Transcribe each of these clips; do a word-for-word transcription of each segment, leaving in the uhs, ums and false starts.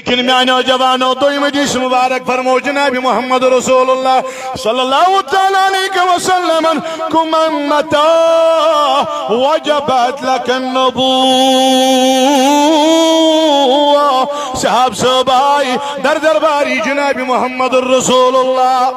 لیکن میانیو جوانو، دویمہ حدیث مبارک فرمو جناب محمد رسول اللہ صلی اللہ تعالی علیہ وسلم، کم متا وجبت لک النبوہ۔ صاحب صٲب آے در درباری جناب محمد رسول اللہ۔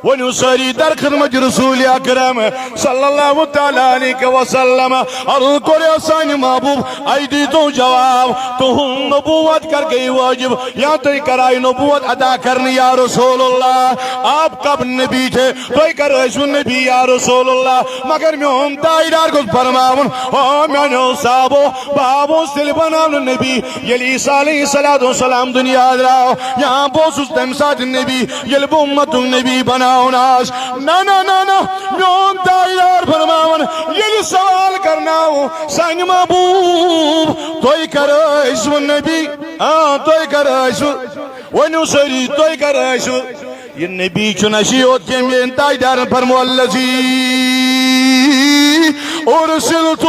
ؤنِو سٲری در خدمت رسول اکرم صلی اللہ تعالی علیہ وسلم۔ عرض کوٚر سانہِ محبوب، اَتہِ دیٖتو جواب، تُہُنٛد نبوت کر گئی واجب؟ یا تُہۍ کر آیہِ نبوت عطا کرنہٕ یا رسول اللہ؟ آپ کب نبی تھے؟ تُہۍ کر ٲسِو نبی یا رسول اللہ؟ مگر میون تاجدار گوٚژھ فرماوُن، او میانیو صحابو، بہٕ آوُس تیٚلہِ بناونہٕ نبی، ییٚلہِ عیسیٰ علیہ الصلوۃ والسلام دُنیا درٛاو، یا بہٕ اوسُس تَمہِ ساتہٕ نبی، ییٚلہِ بہٕ اُمتُک نبی بناوُن آس۔ نہ، نہ، نہ، نہ، میون تاجدار فرماوان، ییٚلہِ سوال کرناو سانہِ محبوب، تُہۍ کر ٲسوٕ نبی؟ آ، تُہۍ کر ٲسوٕ؟ ؤنِو سٲری، تُہۍ کر ٲسوٕ؟ یہِ نبی چھُنہٕ اَسی یوت کینٛہہ، میٲنۍ تاجدارن فرمو، الذی ارسلت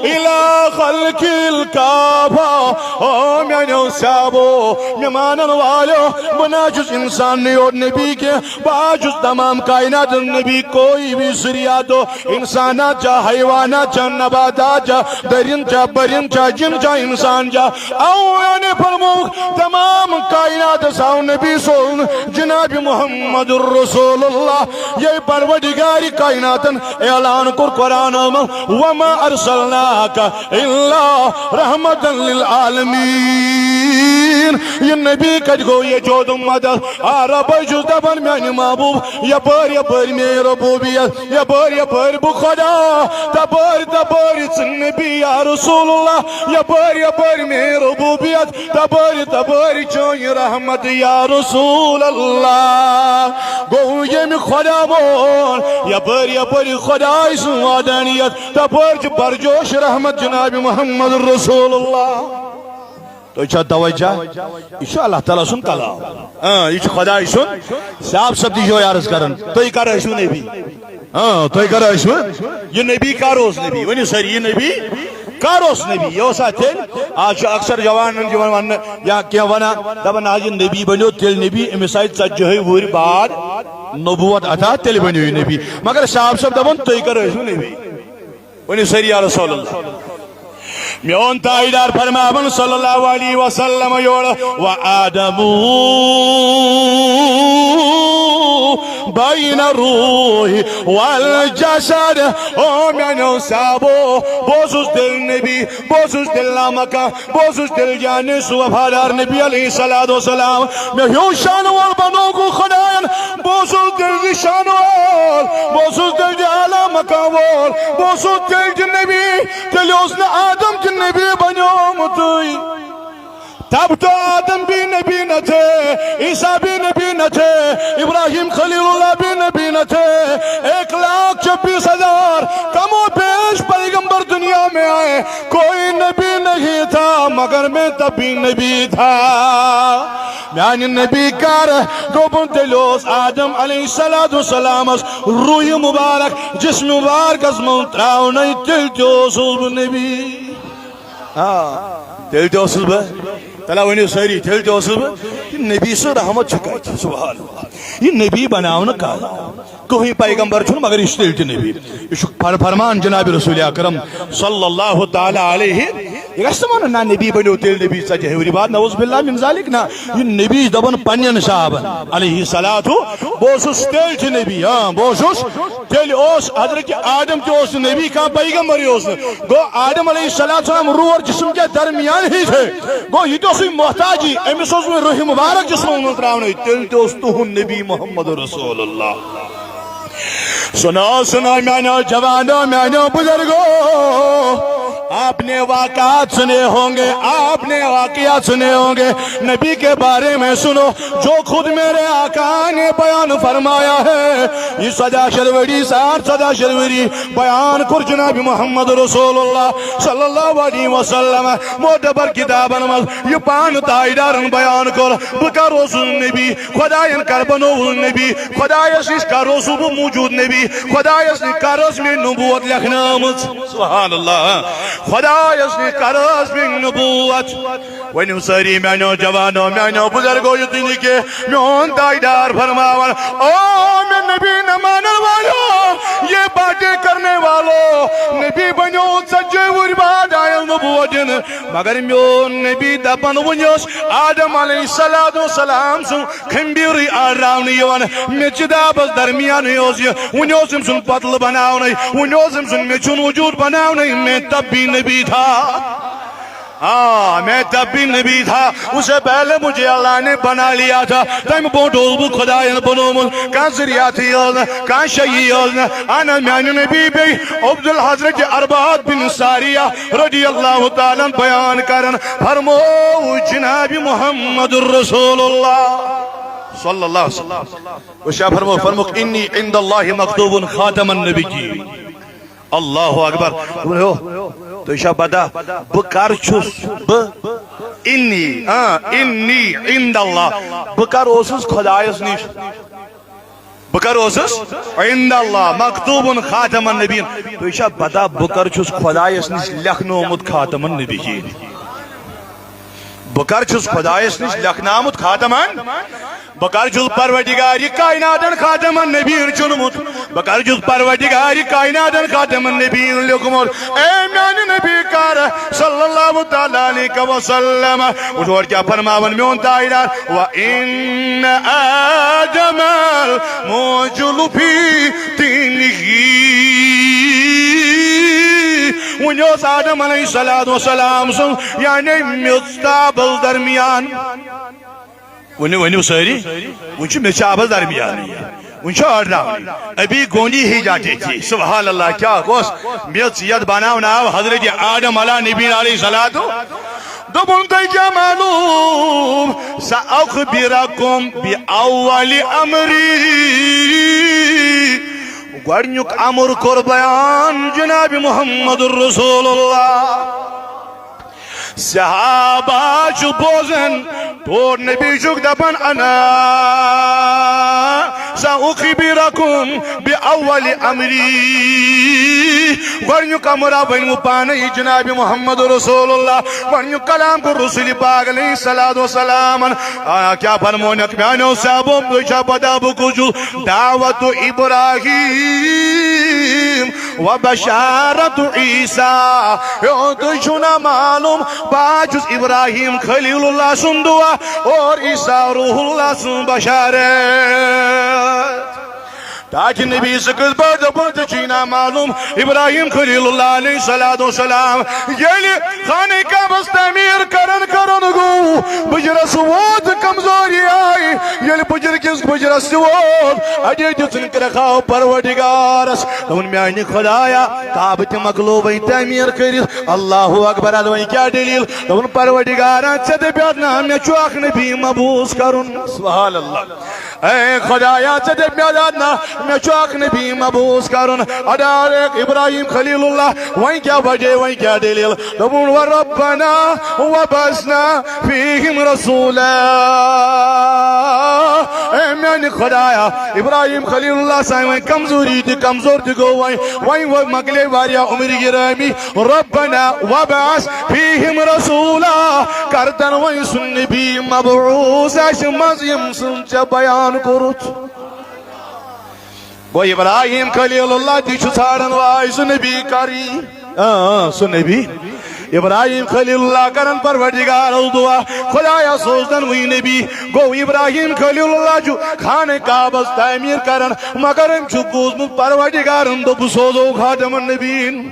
الی خلق الکافہ۔ او میانیو صحابو، مےٚ مانن والو، بہٕ نہ حظ چھُس انسانٕے یوت نبی کینٛہہ، بہٕ حظ چھُس تمام کائنات نبی۔ کوئی بھی ذریعہ تو، انسانات چھا، حیوانات چھا، نباتات چھا، درند چھا، پرند چھا، جن چھا، انسان چھا، او یعنی فرمووُکھ، تمام کائناتس آو نبی سوزنہٕ جناب محمد رسول اللہ۔ یہِ پروردگار کائناتن اعلان کوٚر قرآن منٛز، وما ارسلناک الا رحمتا للعالمین۔ یہِ نبی کتہِ گوٚو ییٚتہِ یوت اُمتس؟ آ، رۄبے چھُس دپان میانہِ محبوب، یپٲرۍ یپٲرۍ میٲنۍ ربوبیت، یپٲرۍ یپٲرۍ بہٕ خدا، تپٲرۍ تپٲرۍ ژٕ نبی یا رسول اللہ، یپٲرۍ یپٲرۍ میٲنۍ ربوبیت، تپٲرۍ تپٲرۍ چٲنۍ رحمت یا رسول اللہ۔ گوٚو ییٚمہِ خدا ووٚن، یپٲرۍ یپٲرۍ خداے سٕنٛز وحدانیت، تپٲرۍ چھِ پرجوش رحمت جناب محمد رسول اللہ۔ تُہۍ چھا توجہ؟ یہِ چھُ اللہ تعالیٰ سُنٛد کلام۔ اۭں، یہِ چھُ خداے سُنٛد۔ صاحب صٲب تہِ چھُ یِہوٚے عرض کران، تُہۍ کر ٲسِو نبی؟ اۭں، تُہۍ کر ٲسِو؟ یہِ نبی کر اوس نبی؟ ؤنِو سٲری، یہِ نبی کر اوس نبی؟ یہِ اوسا تیٚلہِ؟ آز چھُ اکثر جوانن یِوان وننہٕ یا کینٛہہ ونان، دپان، آز یہِ نبی بنیو تیٚلہِ نبی، أمِس آیہِ ژتجی ہٕے وُہٕرۍ بعد نبوت عطا، تیٚلہِ بنیو یہِ نبی۔ مگر صاحب صٲب دپان، تُہۍ کر ٲسِو نبی؟ ؤنِو سٲری یا رسول اللہ۔ میون تاجدار فرماوان صلی اللہ علیہ وسلم یورٕ، و آدم بین الروح والجسد۔ او میانیو صحابو، بہٕ اوسُس تیٚلہِ نبی، بہٕ اوسُس تیٚلہِ لامکان، بہٕ اوسُس تیٚلہِ جانِ سُہ وفادار نبی علیہ الصلوۃ والسلام۔ مےٚ ہیوٚو شانہٕ وول بنووُکھ خداین۔ بہٕ اوسُس تیٚلہِ تہِ شانہٕ وول، بہٕ اوسُس تیٚلہِ تہِ اعلیٰ مقام وول، بہٕ اوسُس تیٚلہِ تہِ نبی، تیٚلہِ اوس نہٕ آدم تہِ نبی بنیومُتُے۔ تب تو آدم بھی نبی نہ تھے، عیسیٰ بھی نبی نہ تھے، ابراہیم خلیل اللہ بھی نبی نہ تھے۔ ایک لاکھ چھبیس ہزار کم و بیش پیغمبر دنیا میں آئے، کوئی نبی نہیں تھا مگر میں تب بھی نبی تھا۔ میانہِ نبی کر دوٚپُن، تیٚلہِ اوس آدم علیہ الصلوۃ والسلامس روح مبارک جسم مبارکس منٛز تراونَے، تیٚلہِ تہِ اوسُس بہٕ نبی۔ آ، تیٚلہِ تہِ اوسُس بہٕ۔ تَلہ ؤنِو سٲری، تیٚلہِ تہِ اوسُس بہٕ۔ یہِ نبی سٕنٛز رحمت چھِ کَتہِ؟ سبحان اللہ۔ یہِ نبی بناونہٕ کَر؟ کٕہٕنۍ پیغمبر چھُنہٕ، مگر یہِ چھُ تیٚلہِ تہِ نبی۔ یہِ چھُ فر-، فرمان جناب رسول اکرم صلی اللہ تعالیٰ علیہ۔ یہِ گژھِ نہٕ وَنُن، نہ، نبی بنیو تیٚلہِ نبی ژتجی ہٕے ؤری بعد، نعوذ باللہ من ذالک، نہ۔ یہِ نبی چھُ دَپان پننٮ۪ن صحابن علیہ الصلوۃ، بہٕ اوسُس تیٚلہِ تہِ نبی، آ، بہٕ اوسُس تیٚلہِ اوس حضرت آدم تہِ اوس نہٕ نبی، کانٛہہ پیغمبرٕے اوس نہٕ۔ گوٚو آدم علیہ الصلوۃ والسلام روح اور جسم کے درمیان ہی تھے۔ گوٚو یہِ تہِ اوسُے محتاجی، أمِس اوس وۄنۍ روح مبارک جسمس منٛز ترٛاونٕے، تیٚلہِ تہِ اوس تُہُنٛد نبی محمد رسول اللہ۔ سنو، سنو میانیو جوانو، میانیو بزرگو، آپ نے واقعات سنے ہوں گے، آپ نے واقعات سنے ہوں گے۔ نبی کے بارے میں سنو، جو خود میرے آقا نے بیان فرمایا ہے۔ یہِ ژۄداہ شیٚتھ ؤری، ساڑ ژۄداہ شیٚتھ ؤری بیان کوٚر جناب محمد رسول اللہ صلی اللہ علیہ وسلم معتبر کتابن منٛز۔ یہِ پانہٕ تاجدارن بیان کوٚر، بہٕ کر اوسُس نبی، خداین کر بنووُس نبی، خدایس نِش کر اوسُس بہٕ موجود نبی، خدایس نِش کر ٲس مےٚ نبوت لیکھنٲومٕژ۔ سبحان اللہ۔ خۄدایس نِش کر ٲس مےٚ نبوت۔ ؤنِو سٲری میانیو جوانو، میانیو بزرگو، یُتُے نہٕ کینٛہہ، میون تاجدار فرماوان، او مےٚ نبی نہ مانن والو، یہ باتیں کرنے والو، نبی بنیو ژتجی وُہرۍ بعد آیل نبوت دِنہٕ، مگر میون نبی دپان، وُنہِ اوس آدم علیہ الصلوۃ والسلام سُنٛد کھمبیرٕے آڈراونہٕ یِوان۔ مےٚ چہِ دابس درمیانٕے اوس یہِ۔ وُنہِ اوس أمۍ سُنٛد پتلہٕ بناونَے، وُنہِ اوس أمۍ سُنٛد میٚژِ ہُنٛد وجود بناونَے۔ میں تب بھی نبی تھا۔ ہاں، میں تب بھی نبی تھا، اسے پہلے مجھے اللہ نے بنا لیا تھا۔ تمہِ برونٛٹھ اوسُس بہٕ خۄدایَن بنوومُت۔ کانٛہہ ذُریاتٕے ٲس نہٕ، کانٛہہ شیٚیی ٲس نہٕ۔ انا میانہِ نبی بیٚیہِ عبدالحضرت عرباد بن ساریہ رضی اللہ تعالیٰ عنہ بیان کران، فرموو جناب محمد رسول اللہ صلی اللہ علیہ وسلم۔ وشا فرمو، فرموک، انی عند اللہ مکتوب خاتم النبیین۔ اللہ اکبر۔ تُہۍ چھا پتہ بہٕ کر چھُس؟ بہٕ انی، آ، انی عند اللہ، بہٕ کر اوسُس خۄدایس نِش؟ بہٕ کر اوسُس؟ عند اللہ مکتوب خاتم النبیین۔ تُہۍ چھا پتہ بہٕ کر چھُس خۄدایس نِش لیکھنومُت خاتم النبیین؟ بہٕ کر چھُس خۄدایس نِش لیکھنامُت خاتمن؟ بہٕ کر چھُس پروردگار کائناتن خاتم النبیین چُنمُت؟ بہٕ کر چھُس پروردگار کائناتن خاتم النبیین لیوٚکھمُت؟ اے میانہِ نبی کر صلی اللہ تعالیٰ علیہ وسلم۔ وٕچھ اورٕ کیٛاہ فرماوان میون تاجدار، و ان آدم الموجل فی طینہ۔ وُنہِ اوس آدم علیہ الصلوۃ والسلام سُنٛد، یعنی میٚژ تہٕ آبس درمیان۔ وُنہِ ؤنِو سٲری، وُنہِ چھُ میٚژِ آبس درمیان، وُنہِ چھُ آڈراونٕے۔ ابھی گونڈی ہی جاتے تھے۔ سبحان اللہ، کیٛاہ اوس؟ میٚژ یتھ بناونہٕ آو حضرت آدم علیٰ نبینا علیہ الصلوۃ۔ دوٚپُن، تۄہہِ کیٛاہ معلوم؟ سأخبرکم بأول امری۔ گۄڈٕنیُک امر کوٚر بیان جناب محمد رسول اللہ۔ صحابہ چھُ بوزان، تور نبی چھُکھ دپان، انا سأخبرکم بأول امری۔ گۄڈٕنیُک امر آو ؤنِو پانے جناب محمد رسول اللہ۔ گۄڈٕنیُک کلام کوٚر رسول پاک علیہ الصلوۃ والسلام۔ آ، کیٛاہ فرمونکھ میانیو صحابو، تُہۍ چھا پتہ بہٕ کُس چھُس؟ دعوت ابراہیم و بشارت عیسیٰ۔ ہیو، تُہۍ چھُو نا معلوم، بہٕ حظ چھُس ابراہیم خلیل اللہ سُنٛد دعا اور عیسیٰ روح اللہ سُنٛد بشارت۔ تاکہ نبی سٕنٛز بٲتھ دوٚپُن، ژےٚ چھُے نا معلوم، ابراہیم خلیل اللہ علیہ الصلوۃ والسلام ییٚلہِ خانہ کعبس تعمیر کران کران گوٚو، بُجرس ووت کمزوری آیہِ۔ ییٚلہِ بُجر کِس بُجرس تہِ ووت، اَتے دِژٕن کرٛٮ۪کھ آو پروردگارس۔ دوٚپُن، میانہِ خۄدایا، کعبہٕ تہِ مۄکلو وۄنۍ تعمیر کٔرِتھ۔ اللہ اکبر، ادٕ وۄنۍ کیٛاہ دٔلیٖل؟ دوٚپُن، پروردگارا، ژےٚ دَپیاتھ نا مےٚ چھُ اکھ نبی مبعوث کرُن۔ سبحان اللہ۔ اے خۄدایا، ژےٚ دَپیاتھ نا مےٚ چھُ اکھ نبی مبعوث کرُن۔ اَدٕ آو ابراہیم خلیل اللہ، وۄنۍ کیٛاہ وجہ، وۄنۍ کیٛاہ دٔلیٖل؟ دوٚپُن، وربنا وبعث فیہم رسولا۔ اے میانہِ خۄدایا، ابراہیم خلیل اللہ سان وۄنۍ کمزوری تہِ، کمزور تہِ گوٚو وۄنۍ، وۄنۍ وۄنۍ مۄکلے واریاہ عمر گرامی۔ ربنا وبعث فیہم رسولا، کر تن وۄنۍ سُہ نبی مبعوث اَسہِ منٛز، ییٚمۍ سُنٛد ژےٚ بیان کوٚرُتھ۔ گوٚو ابراہیم خلیل اللہ تہِ چھُ ژھانڈان واے سُہ نبی کر یی۔ اۭں، اۭں، سُہ نبی۔ ابراہیم خلیل اللہ کران پروردگارس دعا، خۄدایا سوز تن وۄنۍ نبی۔ گوٚو ابراہیم خلیل اللہ چھُ خانہ کعبس تعمیر کران، مگر أمۍ چھُ بوٗزمُت پروردگارن دوٚپ، بہٕ سوزو خاتم النبیین۔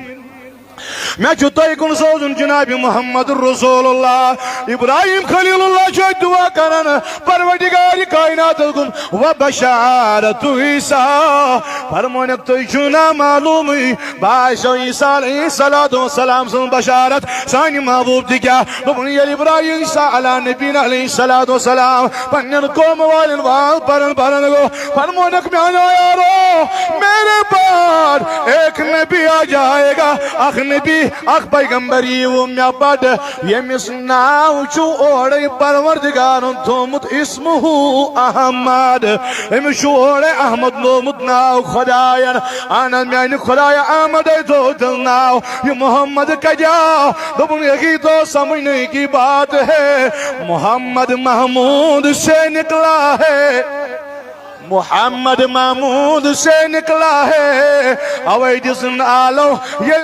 مےٚ چھُ تۄہہِ کُن سوزُن جناب محمد رسول اللہ۔ ابراہیم خلیل اللہ چھُ اَتہِ دعا کران پروردگار کائناتس کُن، و بشارت عیسیٰ۔ فرمونکھ، تُہۍ چھِو نا معلومٕے، بہٕ آسیو عیسیٰ علیہ الصلوۃ والسلام سٕنٛز بشارت۔ سانہِ محبوب تہِ کیٛاہ دوٚپُن، ییٚلہِ ابراہیم عیسیٰ علیٰ نبینا علیہ الصلوۃ والسلام پننٮ۪ن قوم والٮ۪ن واز پران پران گوٚو، فرمونکھ، میانیو یارو، میرے بعد ایک نبی آ جائے گا، اکھ نبی، اکھ پیغمبر یِیہِ مےٚ پتہٕ، ییٚمِس ناو چھُ اورے پرور پروردگارن تھومُت اسمہ احمد، أمِس چھُ اورے احمد لومُت ناو خداین۔ اہن حظ میانہِ خدایا، احمدے تھوو تیٚلہِ ناو۔ یہِ محمد کتہِ آو؟ دوٚپُن، یہی تو سمجھنے کی بات ہے، محمد محمود سے نکلا ہے، محمد محمود سے نکلا ہے۔ اوے دِژٕن عالم ییٚلہِ